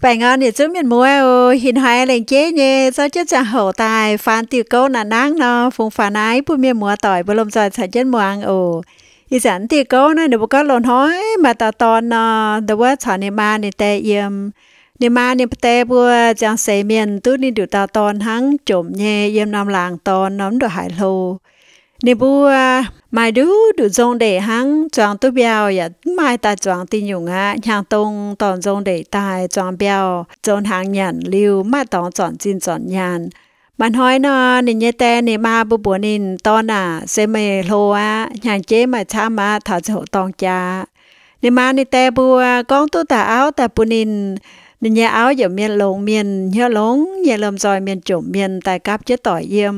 Baengh orn yietc zungv mienh muoz oc. Ih hnoi lengc jeiv nyei zorqv jienv ziangh hoc daaih faan diuh gouv naaiv nangv nor, fungx faaux naaiv bun mienh muoz doic mbuo lomh nzoih caux jienv muangx oc. Ih zanc diuh gouv naaiv ninh mbuo gorngv loz-hnoi maaih dauh dorn nor, ndau wuov caux ninh maa ninh dae yiem. Ninh maa ninh dae mbuo ziangh seix mienh duqv ninh nduqc dauh dorn hnangv, jomc nyei, yiem norm laangz dorn nor, mv ndongc haaix hlo. Ninh mbuo maaih nduqc nduqc nzong ndeic hnangv, zuangx duqv mbiauh yaac mv maaih daaih zuangx diuh nyungc aqv. Hnyangx-dong dorh nzong ndeic daaih zuangx mbiauh, zoux hnaangx nyanc liuz, mv maaih dorngx zornc zinh zornc nyaanh. Maaih hnoi nor, ninh nyei dae ninh maa mbuo mbuox ninh, Dorn aac, se meih hlo aqv. Hnyangx-jeiv maaih camv aqv, taux ziangh hoc dorng jaax. Ninh maa ninh dae mbuo gorngv duqv daaih auv daaih bun ninh. Ninh nyei auv yaac mienh longx mienh, hnyouv longx nyei, lomh nzoih mienh, jomc mienh, daaih gapv jienv doic yiem.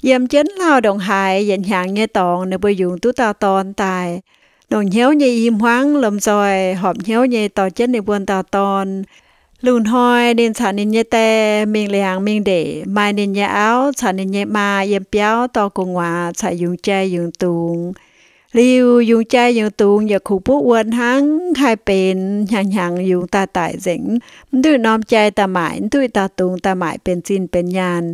Yiem jienv lauh ndongc haaix, yietc hnyangx nyei dorngx ninh mbuo yungz duqv dauh dorn daaih. Longc hnyouv nyei i hmuangv, lomh nzoih horpc hnyouv nyei dorh jienv ninh mbuo dauh dorn. Lungh hnoi ninh caux ninh nyei dae mingh liangx mingh ndeic, maaih ninh nyei auv caux ninh nyei maa yiem biauv dorh gu'nguaaz caux yungz jai yungz dungz. Liuz yungz jai yungz dungz yaac kungx buov wuon hnangv, haih benx hnyangx-hnyangx yungz daaih daic nzengc, mv duqv norm jai daaih maaic, mv duqv dauh dungz daaih maaic benx zinh benx nyaanh.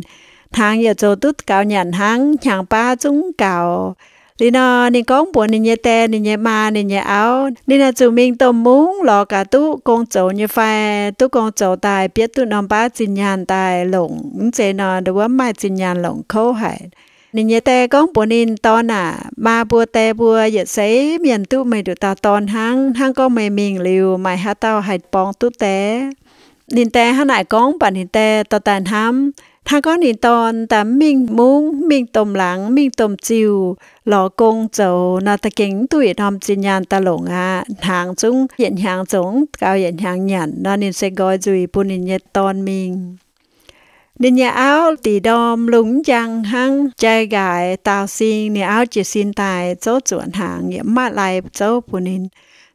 Hnaangx yaac zoux duqv gaux nyanc hnangv, hnyangx baav zungv gaux. Liuz nor, ninh gorngv mbuox ninh nyei dae, ninh nyei maa, ninh nyei auv, ninh naaic zuqc mingh domh mungv lorz gaax duqv gong zoux nyei fai, duqv gong zoux daaih bietv duqv norm baav zinh nyaanh daaih longc. Mv zeiz nor, ndau wuov mv maaih zinh nyaanh longc kouv haic. Ninh nyei dae gorngv mbuox ninh, Dorn aac, maa mbuo dae mbuo yietc seix mienh duqv meih nduqc dauh dorn hnangv. Hnangv gorngv meih mingh liuz, maaih haaix dauh haih borng duqv dae? Ninh dae hnangv naaic gorngv mv baac ninh dae dorh daaih hnamv, hnangv gorngv ninh dorn daaih mv mingh mungv, mv mingh domh laangz, mv mingh domh ziuh lorz gong zoux nor, da'gengh mv duqv yietc norm zinh nyaanh daaih longc aqv. Hnaangx zungv yietc hnyangx zoux mv gaux yietc hnyangx nyanc nor, ninh se nqoi nzuih bun ninh nyei dorn mingh. Ninh nyei auv da'nyeic ndorm lungh mv njang hnangv, jai nqaaix daauh sing. Ninh auv jiez sin daaih zouv zuoqc hnaangx, yaac mv maaih lai zouv bun ninh.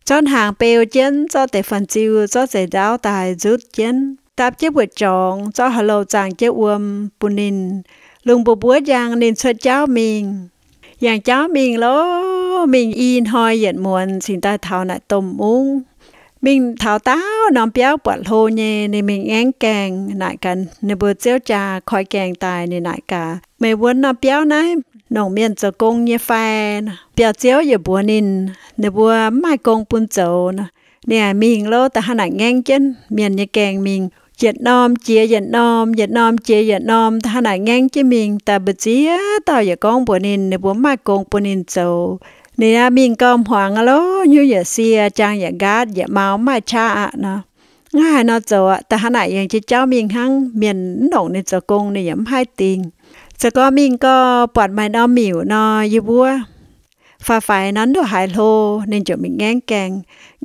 Zorqv hnaangx beu jienv, zorqv deix fan-ziu, zorqv zeix nzauv daaih nzutv jienv, dapv jienv mbu'zorngx, zorqv haaix louh zaangh jienv wuom bun ninh. Lungh mbuov mbuov njang ninh cuotv jauv mingh. Yangh jauv mingh loh, mingh i hnoi yietc muonz cingx daaih taux naaic domh mungv. Mingh taux daauh norm biauv buatc hlo nyei, ninh mingh ngaengv gaengh naaic gaax ninh mbuo ziouv jaa koi gaengh daaih. Ninh naaic gaax, Meih wuonv norm biauv naaiv longc mienh zoux gong nyei fai? Biauv-ziouv yaac mbuox ninh, ninh mbuo mv maaih gong bun zoux nor. Ninh aengx mingh loh, da'hnangv naaic ngaengv jienv mienh nyei gaengh mingh, yietc norm jiex yietc norm, yietc norm jiex yietc norm, da'hnangv naaic ngaengv jienv mingh. Daaih mbu'ziex dauh yaac gorngv mbuox ninh, ninh mbuo mv maaih gong bun ninh zoux. Ninh aqv mingh gau hmuangx aqv loh, hnyouv yaac sie, jaang yaac nqaatv, yietc mau mv maaih qaqv aqv nor. Mv haaix nor zoux aqv, da'hnangv naaic yangh jiex jauv mingh hnangv. Mienh mv longc ninh zoux gong, ninh yaac mv haih dingh. Zoux gau mingh gau, buatc maaih norm miuc nor, yie mbuov faix-faix nor, mv ndongc haaix hlo. Ninh ziouc mingh ngaengv gaengh,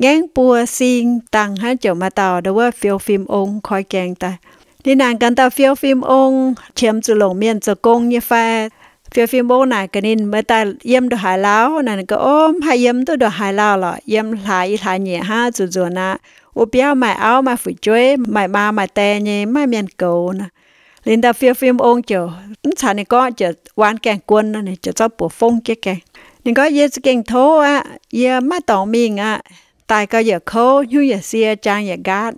ngaengv buo sing dangh hnangv, ziouc maaih dauh ndau wuov fiou fim ong koi gaengh daaih. Ninh naaic gaax dauh fiou fim ong, Qiemx zuqc longc mienh zoux gong nyei fai? Fiou fim ong naaic gaax ninh, Meih daaih yiem ndongc haaix lauh? Naaic ninh gaax, O, mv haih yiem duqv ndongc haaix lauh lorqc. Yiem hlaax i hlaax nyieqc hnangv, zuqc nzuonx aqv. Wuov biauv maaih auv maaih fu'jueiv, maaih maa maaih dae nyei, mv maaih mienh goux nor. Liuz dauh fiou fim ong ziouc mv caux ninh gorngv, ziouc waanx gaengh guon nor, ninh ziouc zorqv buoz fongv jienv gaengh. Ninh gorngv, Yie za'gengh tov aqv. Yie mv maaih dorngx mingh aqv. Daaih gau yaac kouv, hnyouv yaac sie, jaang yaac nqaatv.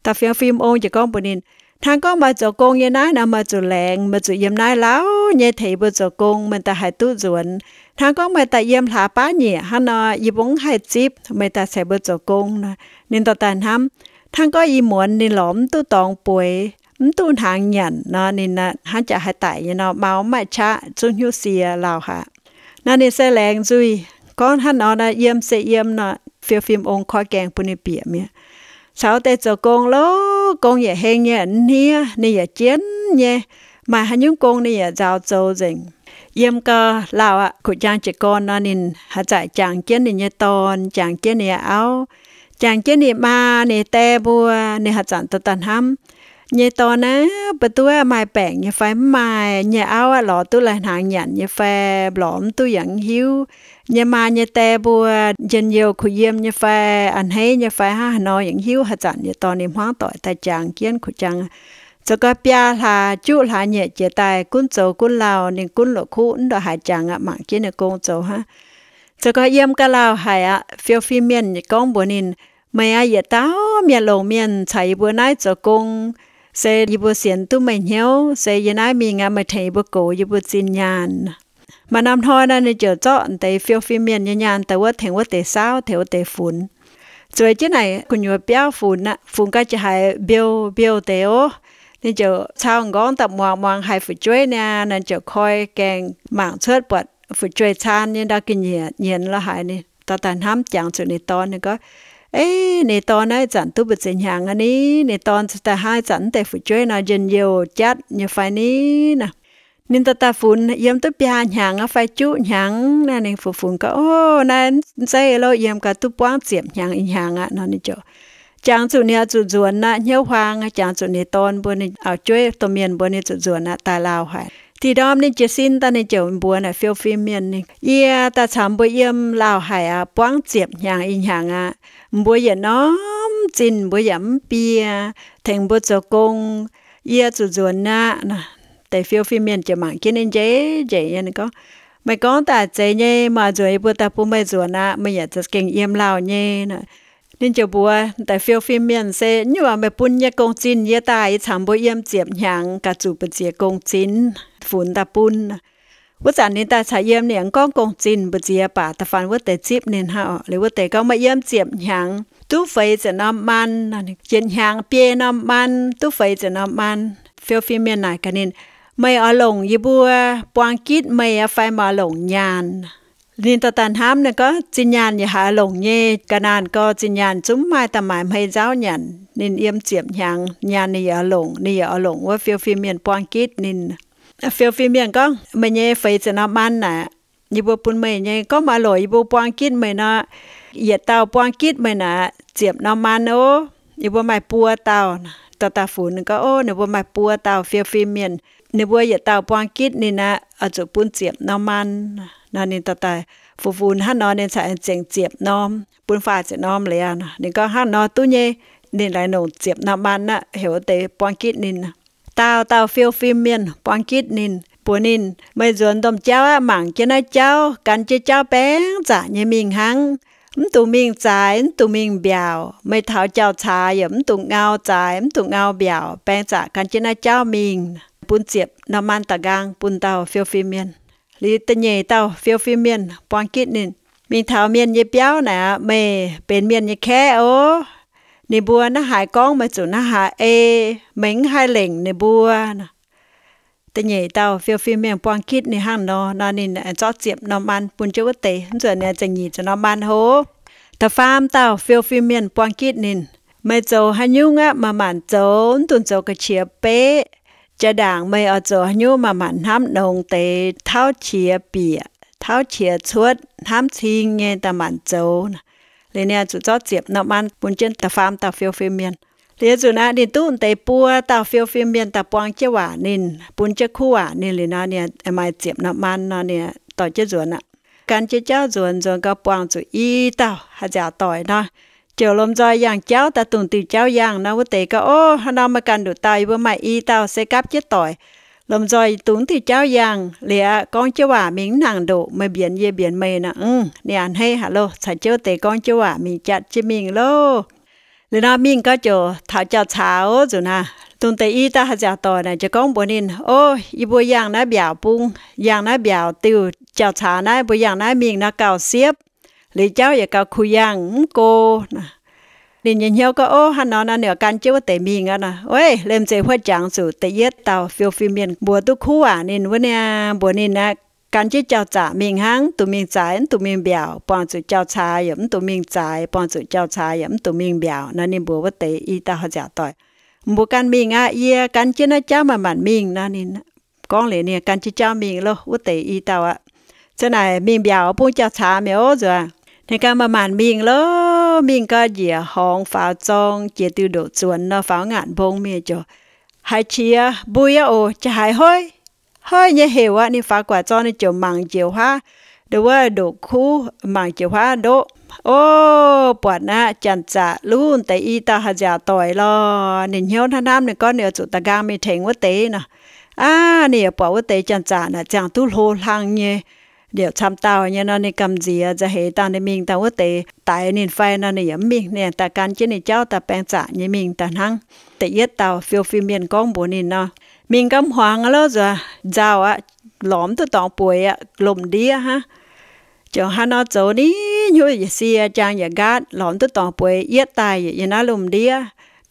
Dauh fiou fim ong ziouc gorngv mbuox ninh, Hnangv gorngv meih zoux gong nyei naaiv nor, meih zuqc laengz, meih zuqc yiem naaiv lauh nyei tengx mbuo zoux gong, meih daaih haih duqv nzuonx. Hnangv gorngv meih daaih yiem hlaax baav nyieqc hnangv nor, yie mbuo mv haih zipv meih daaih ceix mbuo zoux gong nor. Ninh dorh daaih hnamv, Hnangv gorngv ih muonz ninh lorz mv duqv dorngx bueix, mv duqv hnaangx nyanc nor, ninh hnangv jaax haih daic nyei nor, mau mv maaih qaqv, zungv hnyouv sie lauh haic. Nor ninh se laengz nzuih gorngv hnangv nor, Yiem se yiem nor, fiou fim ong koi gaengh bun ninh bieqc mi'aqv. Caux deix zoux gong loh, gong yaac heng nyei, hniev ninh yaac jienv nyei, maaih haaix nyungc gong ninh yaac nzaaux zoux nzengc. Yiem gau, lauh aqv, kuv jangx jiez gorn nor, ninh haaix zanc jangx jienv ninh nyei dorn, jangx jienv ninh nyei auv, jangx jienv ninh maa ninh dae mbuo, ninh haaix zanc dorh daaih hnamv, Nyei dorn aav, mbuo duqv maaih baengc nyei fai mv maaih? Nyei auv aav, lorz duqv lai-hnaangx nyanc nyei fai? Lorz mv duqv yaac mv hiuv. Nyei maa nyei dae mbuo njien-youh kuh yiem nyei fai, a'hneiv nyei fai, hnangv haaix nor yaac mv hiuv. Haaix zanc nyei dorn ninh hmuangv doic daaih jangx jienv kuv jangx, zoux gau biaa hlaax juqv hlaax nyieqc jiex daaih gunv zoux gunv lauh, ninh gunv loqc kuqv mv ndongc haaix jangx aqv, mangc jienv ninh gong zoux hnangv. Zoux gau yiem gau lauh haic aqv. Fiou fim mienh gorngv mbuox ninh, Meih aqv, yietc dauh mienh longc mienh caux yie mbuo naaiv zoux gong, se yie mbuo sienx duqv meih hnyouv, se yie naaiv mingh aqv, meih tengx yie mbuo goux yie mbuo zinh nyaanh. Maaih norm hnoi nor, ninh ziouc zorqv deix fiou fim mienh nyei nyaanh daaih wuov tengx wuov deix saauv, tengx wuov deix funx. Zueiz jienv naaic gu'nyuoz biauv funx aqv, funx gau ziouc haiz mbiouh mbiouh deix oc. Ninh ziouc cau m'nqorngv daaih muangx muangx haiz fu'jueiv niaa, ninh ziouc koi gaengh mangc cuotv buatc fu'jueiv caan nyei ndau ga'nyiec nyienz lo haaix. Ninh dorh daaih hnamv jangx zuqc ninh dorn, ninh gorngv, Ei, ninh dorn naaiv ih zanc duqv mbu'ziex hnyangx aqv ni? Ninh dorn daaih hnangv ih zanc naaiv deix fu'jueiv nor njien-youh jatv nyei fai ni? Naaic ninh dorh daaih funx yiem duqv biaa hnyangx aqv fai juqv hnyangx? Naaiv ninh funx funx gau, O, naaiv mv zeiz lo, yiem gau duqv buangv ziepc hnyangx ih hnyangx aqv nor. Ninh ziouc jangx zuqc ninh oix zuqc nzuonx aqv, hnyouv huaang, jangx zuqc ninh dorn mbuo, ninh auv-jueiv domh mienh mbuo, ninh zuqc nzuonx aqv, daaih lauh haic. Da'nyeic ndorm ninh jiez sin daaih, ninh ziouc mbuox naaic fiou fim mienh, Yie daaih caux mbuo yiem lauh haic aqv, buangv ziepc hnyangx ih hnyangx aqv. Mbuo yietc norm zinh mbuo yaac mv biei, tengx mbuo zoux gong, yie zuqc nzuonx aqv. Deix fiou fim mienh ziouc mangc jienv ninh njiec njiec nyei, ninh gorngv, Meih gorngv daaih zeiz nyei, meih oix nzuonx yie mbuo daaih bun meih nzuonx aqv, meih yaac za'gengh yiem lauh nyei. Ninh ziouc mbuox deix fiou fim mienh, Se nyuoqc meih bun nyei gong-zinh yie daaih, yie caux mbuo yiem ziepc hnyangx gaax zuqc mbu'ziex gong-zinh funx daaih bun. Wuov zanc ninh daaih caux yiem, ninh mv gorngv gong-zinh mbu'ziex baac da'faanh wuov deix zipv ninh hnangv. Liuz wuov deix gorngv, Meih yiem ziepc hnyangx duqv feix ziepc norm maan, yietc hnyangx biei norm maan duqv feix ziepc norm maan. Fiou fim mienh naaic gaax ninh, Meih oix longc yie mbuo buang gitv meih aqv fai meih oix longc nyaanh? Ninh dorh daaih hnamv, ninh gorngv, Zinh nyaanh yaac haiz longc nyei. Ga'naanh gorx zinh nyaanh zungv maaih daaih maaiz hmei nzauv nyanc. Ninh yiem ziepc hnyangx, nyaanh ninh yaac oix longc, ninh yaac oix longc wuov fiou fim mienh buang gitv ninh. Fiou fim mienh gorngv, Meih nyei feix ziepc norm maan naaic, yie mbuo bun meih nyei. Gorngv meih oix longc yie mbuo buang gitv meih nor, yietc dauh buang gitv meih naaic ziepc norm maan ov. Yie mbuo maaih buo dauh. Dorh daaih funx, ninh gorngv, Ov, ninh mbuo maaih buo dauh fiou fim mienh. Ninh mbuo yietc dauh buang gitv ninh aqv, oix zuqc bun ziepc norm maan. Nor ninh dorh daaih funx funx hnangv nor, ninh caux zengc ziepc norm, bun faah ziepc norm liuz. Ninh gorngv, Hnangv nor duqv nyei. Ninh laengz longc ziepc norm maan aqv, heuc wuov deix buang gitv ninh. Dauh dauh fiou fim mienh buang gitv ninh, mbuox ninh, Meih nzuonx domh jauv aqv, mangc jienv naaiv jauv, gan jienv jauv baeng zaqc nyei mingh hnangv. Mv dungx mingh zaaix, mv dungx mingh mbiaauc. Meih taux jauv-caax yaac mv dungx ngau zaaix, mv dungx ngau mbiaauc, baeng zaqc gan jienv naaiv jauv mingh. Bun ziepc norm maan da'nqaang bun dauh fiou fim mienh. Liuz da'nyeic dauh fiou fim mienh buang gitv ninh, Mingh taux mienh nyei biauv naaic, meih benx mienh nyei kaeqv ov. Ninh mbuo naaiv haaix gorngv meih zuqc naaiv haaix ei, meih mv haih lengc ninh mbuo. Da'nyeic dauh fiou fim mienh buang gitv ninh hnangv nor, nor ninh zorqv ziepc norm maan bun jienv wuov deix, mv nzunc ninh zengc nyic ziepc norm maan hov. Da'faam dauh fiou fim mienh buang gitv ninh, Meih zoux haaix nyungc aqv, manc-manc zoux, mv dungx zoux ga'qiex beqv. Jaa-ndaangc meih oix zoux haaix nyungc, manc-manc hnamv nongx deix tauv qiex bieqc, tauv qiex cuotv, hnamv cing nyei daaih manc zoux. Liuz ninh zuqc zorqv ziepc norm maan bun jienv da'faam dauh fiou fim mienh. Liuz zuqc naaiv ninh duqv deix buo dauh fiou fim mienh daaih buang jienv waac ninh, bun jienv kuv waac ninh liuz nor, ninh maaih ziepc norm maan nor, ninh dorh jienv nzuonx aqv. Gan jienv jauv nzuonx, nzuonx gau buangh zuqc i dauh haaix nziaauc doic nor, ziouc lomh nzoih yangh jauv daaih dungh diuh jauv yangh nor. Wuov deix gorngv, Ov, hnangv nor meih ganh nduqc dauh, yie mbuo maaih i dauh se gapv jienv doic. Lomh nzoih dungh diuh jauv yangh liuz aqv, gorngv jienv waac mingh mv nangc ndoqc, meih mbienx yie mbienx meih nor. Mv, ninh a'hneiv haic loh, caux jienv wuov deix gorngv jienv waac mingh jatv jienv mingh loh. Liuz nor mingh gau ziouc taux jauv-caax oc. Zuqc naaiv dongh deix i dauh haaix nziaauc doic naaic ziouc gorngv mbuox ninh, Ov, yie mbuo yangh naaiv mbiaauc bung, yangh naaiv mbiaauc diuh jauv-caax naaiv, mbuo yangh naaiv mingh nor gauh siepv. Liuz jauv yaac gauh kuh yangh, mv go. Ninh nyei hnyouv gorngv, Ov, hnangv nor nor, ninh oix gan jienv wuov deix mingh aqv nor. Weic lemh zeih huotv jangx zuqc da'yietv dauh fiou fim mienh mbuox duqv kuv waac ninh wuov niaa, mbuox ninh aqv, gan jienv jauv-zaqc mingh hnangv, mv dungx mingh zaaix, mv dungx mingh mbiaauc, buangh zuqc jauv-caax yaac mv dungx mingh zaaix, buangh zuqc jauv-caax yaac mv dungx mingh mbiaauc nor. Ninh mbuox wuov deix i dauh haaix nziaauc doic, Mbuo ganh mingh aqv. Yie gan jienv naaiv jauv manc-manc mingh nor. Ninh gorngv liuz ninh gan jienv jauv mingh loh, wuov deix i dauh aqv. Ziouc naaic mingh mbiaauc bung jauv-caax mi'aqv oc. Nzuonx ninh ganh manc-manc mingh loh. Mingh gau njiec horngz faaux zorng, jiex diuh ndoqc zuonx nor, faaux ngaanc mbong mingh ziouc haiz qiex mbui aqv oc, ziouc haiz hoiv, hoiv nyei heuc aqv. Ninh faaux guaax zorng ninh ziouc mangc njiec huaav, ndoqv wuov ndoqc kuv, mangc njiec huaav ndoqv. Ov, buatc aqv, janx-zaqc luv deix i dauh haaix nziaauc doic lorh. Ninh hnyouv hnamv hnamv, ninh gorngv ninh oix zuqc da'nqaang mingh tengx wuov deix nor. Aav, ninh yaac buatc wuov deix janx-zaqc naaic ziangh duqv hlo hlang nyei, liouc camv dauh nyei nor, ninh gamh nziex nza'heix dangh ninh mingh dangh wuov deix daix ninh fai nor, ninh yaac mv mingh. Ninh daaih gan jienv ninh jauv daaih baeng zaqc nyei mingh daaih hnangv. Da'yietv dauh fiou fim mienh gorngv mbuox ninh nor, mingh gau hmuangx aqv lorqc, nzuonx nzauh aqv, lorz mv duqv dorngx bueix aqv, lomh ndiev hnangv. Ziouc haaix nor zoux ni, hnyouv yaac sie, jaang yaac nqaatv, lorz mv duqv dorngx bueix, yietv daaih yaac yiem naaiv lomh ndiev.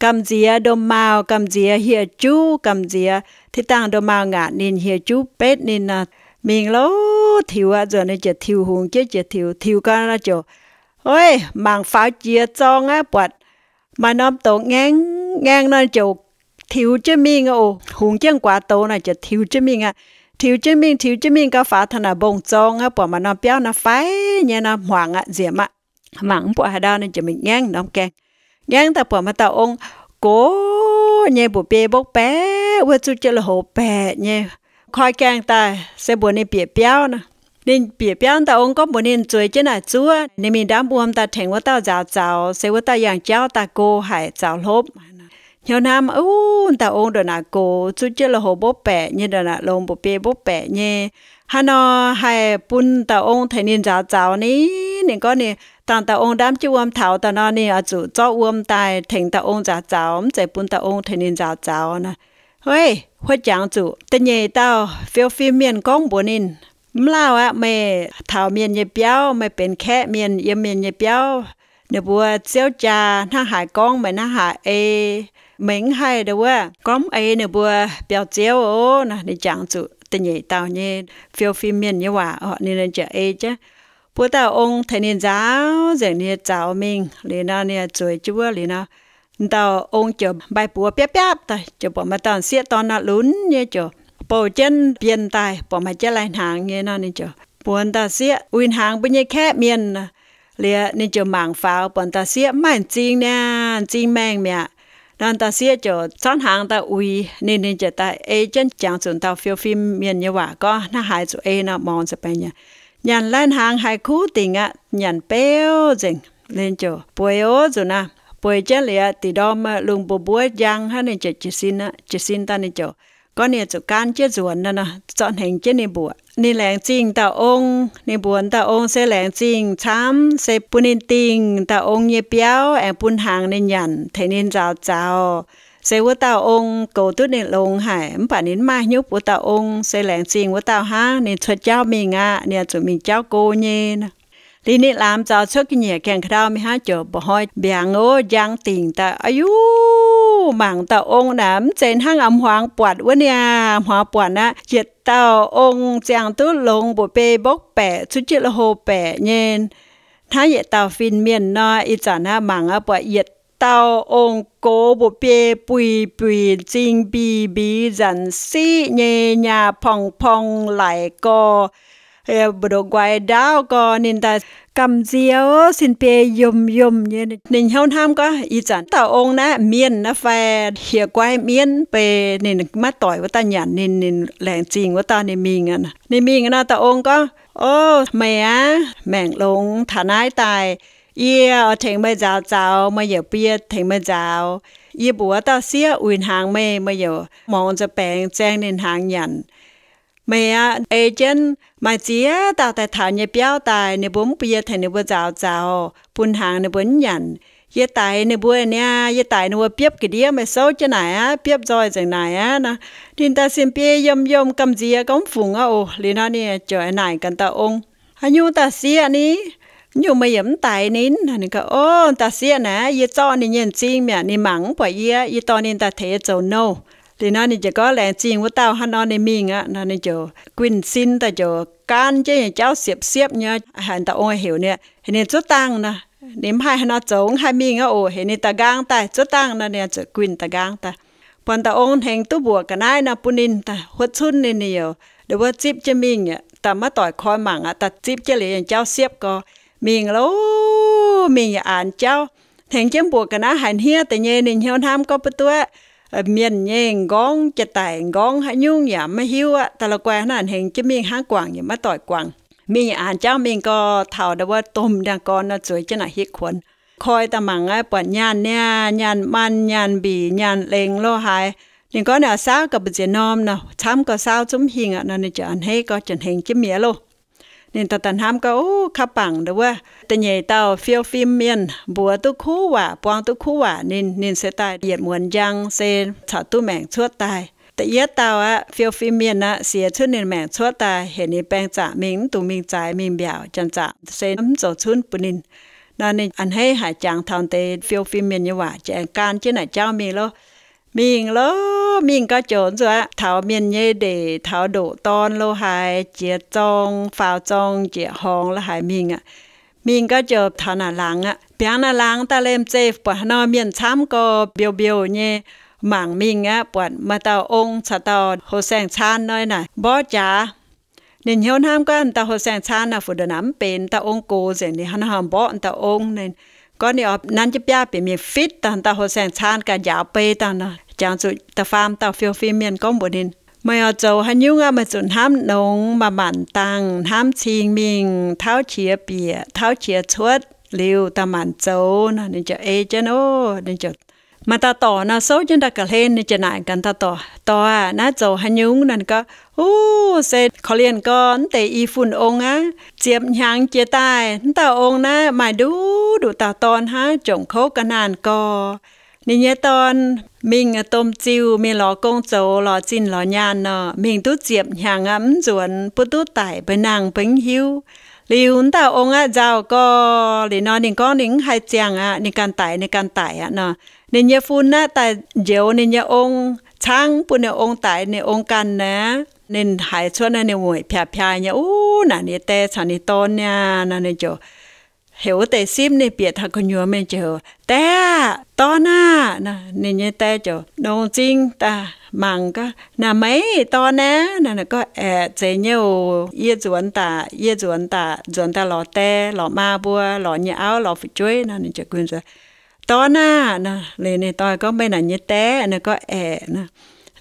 Gamh nziex ndomh maauh, gamh nziex hieh juv, gamh nziex tiv dangh ndomh maauh ngaatc ninh, hieh juv betv ninh nor. Mingh lorz tiux aqv, nzuonx ninh ziouc tiux hungx jienv jiez tiux. Tiux gau nor ziouc, oix, mangc faaux jiex zorng aqv, buatc maaih norm douz ngaengv ngaengv nor ziouc tiux jienv mingh oc. Hungx jienv guaax douz nor ziouc tiux jienv mingh aqv. Tiux jienv mingh, tiux jienv mingh gau, faaux taux naaic mbong-zorng aqv, buatc maaih norm biauv nor faix nyei nor, hmuangx aqv, nziex aqv. Mangc mv buatc haaix ndau, ninh ziouc mingh ngaengv norm gaengh. Ngaengv daaih buatc maaih dauh ong gox nyei, mba'biei mbopv baeqc wuov, zuqv jienv lui-houx baeqc nyei, koi gaengh daaih se mbuox ninh bieqc biauv nor. Ninh bieqc biauv, dauh ong gorngv mbuox ninh zueiz jienv naaic zuov, ninh mingh ndaamv wuom daaih tengx wuov dauh nzaaux zaux, se wuov dauh yangh jauv daaih go haic, zaux hlopv. Hnyouv hnamv, uv, dauh ong ndongc naaic gox, zuqv jienv lui-houx mbopv baeqc nyei, ndongc naaic longx, mba'biei mbopv baeqc nyei, haaix nor haih bun dauh ong tengx ninh nzaaux zaux ni? Ninh gorngv ninh dangh dauh ong ndaamv jienv wuom taux daaih nor, ninh oix zuqc zorqv wuom daaih tengx dauh ong nzaaux zaux, mv zeiz bun dauh ong tengx ninh nzaaux zaux nor. Ov, huotv jangx zuqc da'nyeic dauh fiou fim mienh gorngv mbuox ninh, mv lauh aqv, meih taux mienh nyei biauv, meih benx kaeqv mienh yiem mienh nyei biauv, ninh mbuo ziouv jaa hnangv haaix gorngv meih hnangv haaix ei. Meih mv haih ndau wuov gorngv ei ninh mbuo biauv-ziouv oc. Ninh jangx zuqc da'nyeic dauh nyei fiou fim mienh nyei waac oc, ninh ziouc ei jienv buo dauh ong tengx ninh nzaaux nzengc ninh nyei zaux mingh. Liuz nor ninh zueiz jienv wuov liuz nor, dauh ong ziouc mbaih buoz biapv biapv daaih, ziouc buatc maaih dauh sieqv dorn nor lunx nyei, ziouc bouh jienv bienh daaih, buatc maaih jienv lai-hnaangx nyei nor, ninh ziouc mbuox dauh sieqv, uix hnaangx mbuo nyei kaeqv mienh. Liuz ninh ziouc mangc faaux, buatc dauh sieqv mv maaih m'zing niaa, m'zing maengh mi'aqv. Nor dauh sieqv ziouc zorqv hnaangx daaih uix ninh. Ninh ziouc daaih ei jienv jangx zuqc dauh fiou fim mienh nyei waac gorngv hnangv haaix zuqc ei nor, morngx nza'baengx nyanc. Nyanc lai-hnaangx haiz kuv dingc aqv, nyanc beuv nzengc. Liuz ziouc bueix oc, nzuqc naaiv bueix jienv liuz, da'nyeic ndorm lungh mbuov mbuov njang hnangv, ninh ziouc jiez sin aqv. Jiez sin daaih ninh ziouc gorngv ninh zuqc gaanv jienv nzuonx nor, zorqv hnengx jienv ninh mbuoqc. Ninh laengz zingh dauh ong, ninh mbuox dauh ong se laengz zingh camv, se bun ninh dingh dauh ong nyei biauv aengx bun hnaangx ninh nyanc, tengx ninh nzaaux zaux. Se wuov dauh ong goux duqv ninh longx haic, mv baac ninh mv maaih hnyouv buoz dauh ong, se laengz zingh wuov dauh hnangv. Ninh cuotv jauv mingh aqv, ninh oix zuqc mingh jauv go nyei. Liuz ninh laamx zaux cuotv ga'nyiec gaengh ka'ndau mingh hnangv, ziouc mba'hnoi mbiaangx oc, njang dingc daaih. Aa yuv, mangc dauh ong naaic mv zeiz hnangv a'hmuangx buatc wuov niaa. A'hmuangx buatc aqv, yietc dauh ong ziangh duqv longx, mba'biei mbopv baeqc, zuqv jienv lui-houx baeqc nyei, hnangv yietc dauh fin-mienh nor. Ih zanc aqv, mangc aqv, buatc yietc dauh ong gox mba'biei buic buic, m'zing mbic mbic, nzanc siqv nyei, nyaah porng porng, laic gorx, mbu'ndongx nquaix ndaauv gorx. Ninh daaih gamh nziex, sin-biei yomh yomh nyei. Ninh hnyouv hnamv gorngv, ih zanc dauh ong naaiv mienh naaiv fai hieh guaiv mienv, beiv ninh maiv doic wuov dauh nyanc ninh, ninh laengz zingh wuov dauh ninh mingh. Ninh mingh nor, dauh ong gorngv, O, meih aav maengc longx taux naaiv daaih, yie oix tengx meih nzaaux zaux, meih yaac bun yie tengx meih nzaaux. Yie mbuox dauh sieqv uix hnaangx meih, meih yaac morngx nza baengx zaeng ninh hnaangx nyanc. Meih aqv, ei jienv maaih ziex dauh daaih taux nyei biauv daaih, ninh mbuo mv bun yie tengx ninh mbuo nzaaux zaux, bun hnaangx ninh mbuo mv nyanc. Yie daix ninh mbuo niaa, yie daix ninh mbuo biopv ga'ndiev, meih souv jienv naaic aqv, biopv nzoih nzengc naaic aqv nor. Ninh daaih sin-biei yomh yomh gamh nziex gorngv mv fungc aqv oc. Liuz nor ninh ziouc naaic gaax dauh ong, Haaix nyungc dauh sieqv ni? Nyungc meih yaac mv daix ninh? Ninh gorngv, O, dauh sieqv naaiv, yie zorqv ninh nyei m'zing mi'aqv. Ninh mangc mv buatc yie, yie dorh ninh daaih tengx yie zoux nouh. Liuz nor ninh ziouc gorngv laengz zingh wuov dauh hnangv nor ninh mingh aqv. Nor ninh ziouc guinh sin daaih ziouc gaanv jienv nyei jauv siepv-siepv nyei, haiz dauh ong heuc ninh, heuc ninh zuov dangh nor. Ninh mv haih haaix nor zoux, mv haih mingh aqv oc. Heuc ninh da'nqaang daaih zuov dangh nor, ninh ziouc guinh da'nqaang daaih. Buatc dauh ong hnengx duqv mbuoqc ga'naaiv nor bun ninh daaih, huotv cunv ninh, ninh yaac wuov zipv jienv mingh aqv. Daaih maiv doic koi mangc aqv, daaih zipv jienv liuz nyei jauv siepv gorx, mingh lorqc, mingh yaac aanx jauv. Hnengx jienv mbuoqc ga'naaiv haiz hniev deix nyei, ninh hnyouv hnamv gorngv, Buov duqv mienh nyei m'nqorngv jiex daic, m'nqorngv haaix nyungc yaac maiv hiuv aqv. Daaih la'guaih hnangv naaic hnengx jienv mingh hnangv, guangc yaac maiv doic guangc. Mingh yaac aanx jauv mingh gorx, taux ndau wuov domh ndiangx-gorn nor zueiz jienv naaic hitv kuonx. Koi daaih mangc aqv, buatc nyaanh niaa, nyaanh maanh, nyaanh mbic, nyaanh lengx lo haaix. Ninh gorngv ninh oix saauv gauh mbu'ziex norm nor, camv gauh saauv zungv hingh aqv nor, ninh ziouc a'hneiv gorx ziouc hnengx jienv mi'aqv loh. Ninh daaih daaih hnamv gorngv, Ov, kaav bangc nduov wuov da'nyeic dauh fiou fim mienh mbuox duqv kuv waac, buang duqv kuv waac ninh, ninh se daaih yietc muonz njang se caux duqv maengc cuotv daaih. Da'yietv dauh aqv, fiou fim mienh aqv, siex cuotv ninh maengc cuotv daaih, heuc ninh baeng zaqc mingh, mv dungx mingh zaaix, mingh mbiaauc, janx-zaqc se mv zoux cunv bun ninh. Nor ninh a'hneiv haic jangx taux deix fiou fim mienh nyei waac, ziouc aengx gan jienv naaic jauv mingh loh. Mingh loh, mingh gau ziouc nzuonx aqv, taux mienh nyei ndeic, taux ndoqc dorn lo haaix, jiex zorng, faaux zorng, jiex horngz lo haaix mingh aqv. Mingh gau ziouc taux naaic laangz aqv. Biangx naaic laangz daaih liemh zeih buatc haaix nor mienh camv gau, mbiouh mbiouh nyei, mangc mingh aqv, buatc maaih dauh ong caux dauh houh saeng-caan nor naaic mborqv jaax. Ninh hnyouv hnamv gorngv, Dauh houh saeng-caan naaic fu nduqc naaic mv benx dauh ong gox nzengc, ninh hnangv nor mborqv dauh ong. Ninh gorngv ninh oix nanv jienv biaav bieqc mingh fitv dauh, dauh houh saeng-caan ganh njaaux bei dangh nor. Jangx zuqc da'faam dauh fiou fim mienh gorngv mbuox ninh, Meih oix zoux haaix nyungc aqv? Meih zuqc hnamv nongx, maaih maanc dangh, hnamv cing mingh, tauv qiex bieqc, tauv qiex cuotv liuz, daaih maanc zoux nor. Ninh ziouc ei jienv oc. Ninh ziouc maaih dauh dorc nor souv jienv daaih ga'hlen, ninh ziouc naaic gaax dauh dorc, Dorc aah, naaiv zoux haaix nyungc? Nor ninh gorngv, Uv, se korv-lienh gorx, mv deix i fun ong aqv, ziepc hnyangx jiex daaih, mv dauh ong naaiv maaih nduqc nduqc dauh dorn hnangv, jomc kouv ga'naanh gorx. Ninh nyei dorn mingh domh ziuh, mingh lorz gong zoux, lorz zinh lorz nyaanh nor, mingh duqv ziepc hnyangx aqv, mv nzuonx, bun duqv daic, mbuo nangh mbuo mv hiuv. Liuz mv dauh ong aqv nzauh gorx. Liuz nor ninh gorngv ninh mv haih ziangh aqv, ninh ganh daic, ninh ganh daic aqv nor. Ninh nyei fun aqv daaih njoux ninh nyei ong, caangv bun ninh ong daic, ninh ong ganh aqv. Ninh haiz cuotv naaiv ninh mueic piaax-piaax nyei, Uv, naaic ninh die caux ninh dorn niaa. Nor ninh ziouc heuc wuov deix simv ninh bieqc taux gu'nyuoz mingh ziouc, Die aah! Dorn aah! Nor ninh nyei die ziouc nongx m'zing daaih mangc gaax, Naaic meih dorn aah? Nor ninh gorngv, Aeqv, zeiz nyei oc. Yie nzuonx daaih, yie nzuonx daaih, nzuonx daaih lorz die lorz maa mbuo, lorz nyei auv lorz fu'jueiv. Nor ninh ziouc gunv nzuonx, Dorn aah! Nor liuz ninh dorn gorngv, Meih naaic nyei die? Ninh gorngv, Aeqv. Nor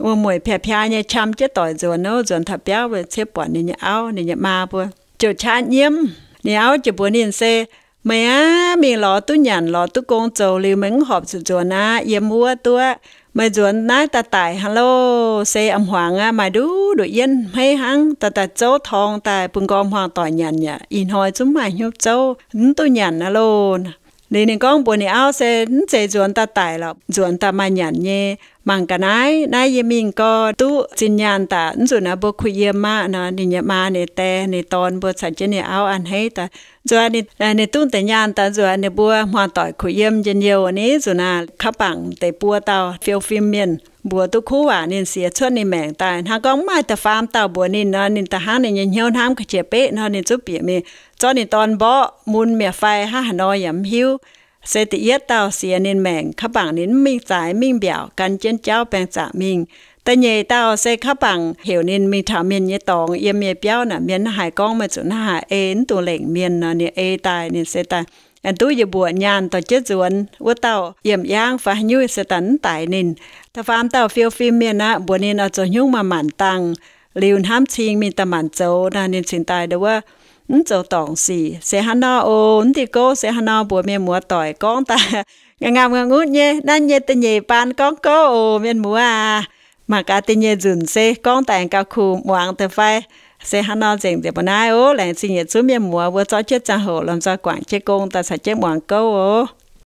wuom-mueic piaax-piaax nyei qam jienv doic nzuonx, nzuonx taux biauv wuov, ciev buatc ninh nyei auv, ninh nyei maa mbuo ziouc qaqv nyiemv. Ninh auv ziouc mbuox ninh se, Meih aav mingh lorz duqv nyanc, lorz duqv gong zoux liuz, meih mv horpc zuqc nzuonx aqv. Yiem wuov duqv, meih nzuonx naaiv daaih daic hnangv loh. Se a'hmuangx aqv, maaih nduqc nduqc yienv hmeiv hnangv, daaih daaih zouv torng daaih bun nqorngv hmuangx doic nyanc yaac ih hnoi zungv maaih hnyouv zouv, mv duqv nyanc aqv loh. Liuz ninh gorngv mbuox ninh auv se, Mv zeiz nzuonx daaih daic lorqc, nzuonx daaih maaih nyanc nyei. Mangc ga'naaiv, naaiv yie mingh gau duqv zinh nyaanh daaih, mv nzunc naaiv mbuo kuh yiem aqv. Nor ninh nyei maa, ninh die, ninh dorn mbuo caux jienv ninh auv a'hneiv daaih nzuonx. Ninh duqv deix nyaanh daaih nzuonx, ninh mbuo hmuangx doic kuh yiem njien-youh ni. Nzunc naaiv kaav bangc deix buo dauh fiou fim mienh mbuox duqv kuv waac ninh, siex cuotv ninh maengc daaih. Hnangv gorngv mv maaih da'faam dauh mbuox ninh nor, ninh da'hnangv ninh nyei hnyouv hnamv ga'qiex beqv nor, ninh zungv bieqc mingh zorqv ninh dorn mborqv mun mi'aqv fai hnangv haaix nor yaac mv hiuv. Se da'yietv dauh siex ninh maengc, kaav bangc ninh mv mingh zaaix mingh mbiaauc, gan jienv jauv baeng zaqc mingh. Da'nyeic dauh se kaav bangc heuc ninh mingh taux mienh nyei dorngx, yiem mienh biauv naaic, mienh hnangv haaix gorngv meih zuqc hnangv haaix ei, mv dungx lengc mienh nor, ninh ei daaih, ninh se daaih aengx duqv yietc mbuoqc nyaanh dorh jienv nzuonx. Wuov dauh yiem yaangv fai haaix nyungc se daaih mv daix ninh. Da'faam dauh fiou fim mienh aqv, mbuox ninh oix zoux haaix nyungc maaih maanc dangh liuz hnamv cing mingh daaih maanc zoux nor, ninh cingx daaih nduov wuov mv zoux dorngc sic. Se hnangv nor oc, mv diuh gouv se hnangv nor mbuox mienh muoz doic gorngv daaih ngaengc ngaamh ngaengc ngutv nyei. Naaiv nyei da'nyeic baan gorngv gouv oc, mienh muoz aac. Mangc gaax da'nyeic nzunc se gorngv daaih aengx gauh kuh muangx deix fai. Se hnangv nor nzengc nzengc mbuo naaiv oc. Laengz zingh yietc zungv mienh muoz mbuo zorqv jienv ziangh hoc lomh nzoih guangc jienv gong daaih caux jienv muangx gouv oc.